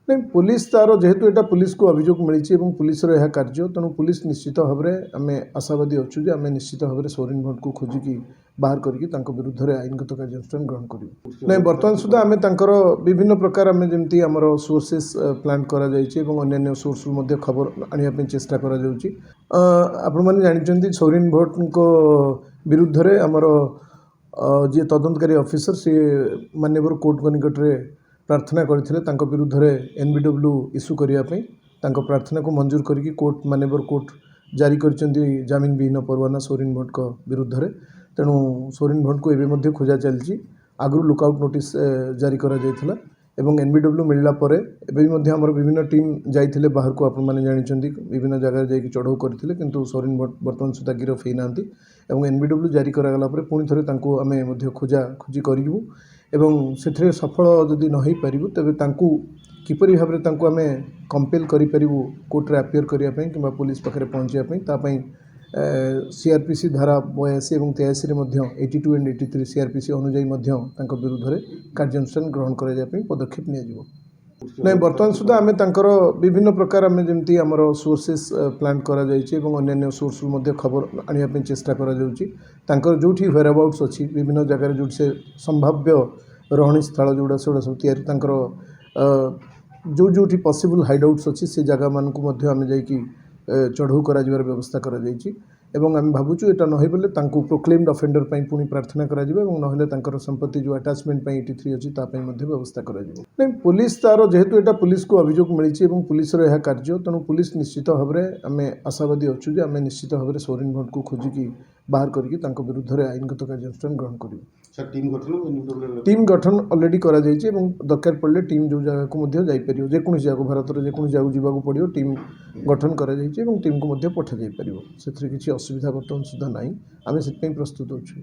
ନାଇଁ, ପୋଲିସ ତାର, ଯେହେତୁ ଏଇଟା ପୋଲିସକୁ ଅଭିଯୋଗ ମିଳିଛି ଏବଂ ପୋଲିସର ଏହା କାର୍ଯ୍ୟ, ତେଣୁ ପୋଲିସ ନିଶ୍ଚିତ ଭାବରେ, ଆମେ ଆଶାବାଦୀ ଅଛୁ ଯେ ଆମେ ନିଶ୍ଚିତ ଭାବରେ ସୌରିନ ଭଟ୍ଟକୁ ଖୋଜିକି ବାହାର କରିକି ତାଙ୍କ ବିରୁଦ୍ଧରେ ଆଇନଗତ କାର୍ଯ୍ୟାନୁଷ୍ଠାନ ଗ୍ରହଣ କରିବୁ। ନାଇଁ, ବର୍ତ୍ତମାନ ସୁଦ୍ଧା ଆମେ ତାଙ୍କର ବିଭିନ୍ନ ପ୍ରକାର, ଆମେ ଯେମିତି ଆମର ସୋର୍ସେସ୍ ପ୍ଲାଣ୍ଟ କରାଯାଇଛି ଏବଂ ଅନ୍ୟାନ୍ୟ ସୋର୍ସରୁ ମଧ୍ୟ ଖବର ଆଣିବା ପାଇଁ ଚେଷ୍ଟା କରାଯାଉଛି। ଆପଣମାନେ ଜାଣିଛନ୍ତି, ସୌରିନ ଭଟ୍ଟଙ୍କ ବିରୁଦ୍ଧରେ ଆମର ଯିଏ ତଦନ୍ତକାରୀ ଅଫିସର, ସିଏ ମାନ୍ୟବର କୋର୍ଟଙ୍କ ନିକଟରେ ପ୍ରାର୍ଥନା କରିଥିଲେ ତାଙ୍କ ବିରୁଦ୍ଧରେ ଏନ୍ବିଡବ୍ଲ୍ୟୁ ଇସ୍ୟୁ କରିବା ପାଇଁ। ତାଙ୍କ ପ୍ରାର୍ଥନାକୁ ମଞ୍ଜୁର କରିକି କୋର୍ଟ, ମାନ୍ୟବର କୋର୍ଟ ଜାରି କରିଛନ୍ତି ଜାମିନ ବିହୀନ ପରୱାନା ସୌରିନ ଭଟ୍ଟଙ୍କ ବିରୁଦ୍ଧରେ। ତେଣୁ ସୌରିନ ଭଟ୍ଟକୁ ଏବେ ମଧ୍ୟ ଖୋଜା ଚାଲିଛି। ଆଗରୁ ଲୁକ୍ଆଉଟ୍ ନୋଟିସ୍ ଜାରି କରାଯାଇଥିଲା ଏବଂ ଏନ୍ବିଡବ୍ଲ୍ୟୁ ମିଳିଲା ପରେ ଏବେ ବି ମଧ୍ୟ ଆମର ବିଭିନ୍ନ ଟିମ୍ ଯାଇଥିଲେ ବାହାରକୁ। ଆପଣମାନେ ଜାଣିଛନ୍ତି, ବିଭିନ୍ନ ଜାଗାରେ ଯାଇକି ଚଢ଼ଉ କରିଥିଲେ, କିନ୍ତୁ ସୌରିନ ଭଟ୍ଟ ବର୍ତ୍ତମାନ ସୁଦ୍ଧା ଗିରଫ ହେଇନାହାନ୍ତି। ଏବଂ ଏନ୍ବିଡବ୍ଲ୍ୟୁ ଜାରି କରାଗଲା ପରେ ପୁଣି ଥରେ ତାଙ୍କୁ ଆମେ ମଧ୍ୟ ଖୋଜା ଖୋଜି କରିବୁ ଏବଂ ସେଥିରେ ସଫଳ ଯଦି ନ ହେଇପାରିବୁ, ତେବେ ତାଙ୍କୁ କିପରି ଭାବରେ ତାଙ୍କୁ ଆମେ କମ୍ପେଲ୍ କରିପାରିବୁ କୋର୍ଟରେ ଆପିୟର କରିବା ପାଇଁ କିମ୍ବା ପୋଲିସ ପାଖରେ ପହଞ୍ଚିବା ପାଇଁ, ତା ପାଇଁ ସିଆର୍ପିସି ଧାରା 82 ଏବଂ 83ରେ ମଧ୍ୟ, 82 ଆଣ୍ଡ 83 ସିଆର୍ପିସି ଅନୁଯାୟୀ ମଧ୍ୟ ତାଙ୍କ ବିରୁଦ୍ଧରେ କାର୍ଯ୍ୟାନୁଷ୍ଠାନ ଗ୍ରହଣ କରାଯିବା ପାଇଁ ପଦକ୍ଷେପ ନିଆଯିବ। ନାଇଁ, ବର୍ତ୍ତମାନ ସୁଦ୍ଧା ଆମେ ତାଙ୍କର ବିଭିନ୍ନ ପ୍ରକାର, ଆମେ ଯେମିତି ଆମର ସୋର୍ସେସ୍ ପ୍ଲାଣ୍ଟ କରାଯାଇଛି ଏବଂ ଅନ୍ୟାନ୍ୟ ସୋର୍ସରୁ ମଧ୍ୟ ଖବର ଆଣିବା ପାଇଁ ଚେଷ୍ଟା କରାଯାଉଛି। ତାଙ୍କର ଯେଉଁଠି ହ୍ୱେର୍ ଆବାଉଟ୍ସ ଅଛି, ବିଭିନ୍ନ ଜାଗାରେ ଯେଉଁଠି ସେ ସମ୍ଭାବ୍ୟ ରହଣୀ ସ୍ଥଳ ଯେଉଁଗୁଡ଼ା, ସେଗୁଡ଼ା ସବୁ ତିଆରି, ତାଙ୍କର ଯେଉଁ ଯେଉଁଠି ପସିବୁଲ୍ ହାଇଡ୍ ଆଉଟ୍ସ ଅଛି, ସେ ଜାଗାମାନଙ୍କୁ ମଧ୍ୟ ଆମେ ଯାଇକି ଚଢ଼ଉ କରାଯିବାର ବ୍ୟବସ୍ଥା କରାଯାଇଛି। ଏବଂ ଆମେ ଭାବୁଛୁ, ଏଇଟା ନ ହେଇପାରିଲେ ତାଙ୍କୁ ପ୍ରୋକ୍ଲେମ୍ଡ ଅଫେଣ୍ଡର ପାଇଁ ପୁଣି ପ୍ରାର୍ଥନା କରାଯିବ ଏବଂ ନହେଲେ ତାଙ୍କର ସମ୍ପତ୍ତି ଯେଉଁ ଆଟାଚମେଣ୍ଟ ପାଇଁ 83 ଅଛି, ତା ପାଇଁ ମଧ୍ୟ ବ୍ୟବସ୍ଥା କରାଯିବ। ନାଇଁ, ପୋଲିସ ତାର, ଯେହେତୁ ଏଇଟା ପୋଲିସକୁ ଅଭିଯୋଗ ମିଳିଛି ଏବଂ ପୋଲିସର ଏହା କାର୍ଯ୍ୟ, ତେଣୁ ପୋଲିସ ନିଶ୍ଚିତ ଭାବରେ, ଆମେ ଆଶାବାଦୀ ଅଛୁ ଯେ ଆମେ ନିଶ୍ଚିତ ଭାବରେ ସୌରିନ ଭଟ୍ଟକୁ ଖୋଜିକି ବାହାର କରିକି ତାଙ୍କ ବିରୁଦ୍ଧରେ ଆଇନଗତ କାର୍ଯ୍ୟାନୁଷ୍ଠାନ ଗ୍ରହଣ କରିବୁ। ସାର୍, ଟିମ୍ ଗଠନ ଏନ୍ବିଡବ୍ଲ୍ୟୁ? ଟିମ୍ ଗଠନ ଅଲରେଡ଼ି କରାଯାଇଛି ଏବଂ ଦରକାର ପଡ଼ିଲେ ଟିମ୍ ଯେଉଁ ଜାଗାକୁ ମଧ୍ୟ ଯାଇପାରିବ, ଯେକୌଣସି ଜାଗାକୁ, ଭାରତର ଯେକୌଣସି ଜାଗାକୁ ଯିବାକୁ ପଡ଼ିବ, ଟିମ୍ ଗଠନ କରାଯାଇଛି ଏବଂ ଟିମ୍କୁ ମଧ୍ୟ ପଠାଯାଇପାରିବ। ସେଥିରେ କିଛି ଅସୁବିଧା ବର୍ତ୍ତମାନ ସୁଦ୍ଧା ନାହିଁ। ଆମେ ସେଥିପାଇଁ ପ୍ରସ୍ତୁତ ଅଛୁ।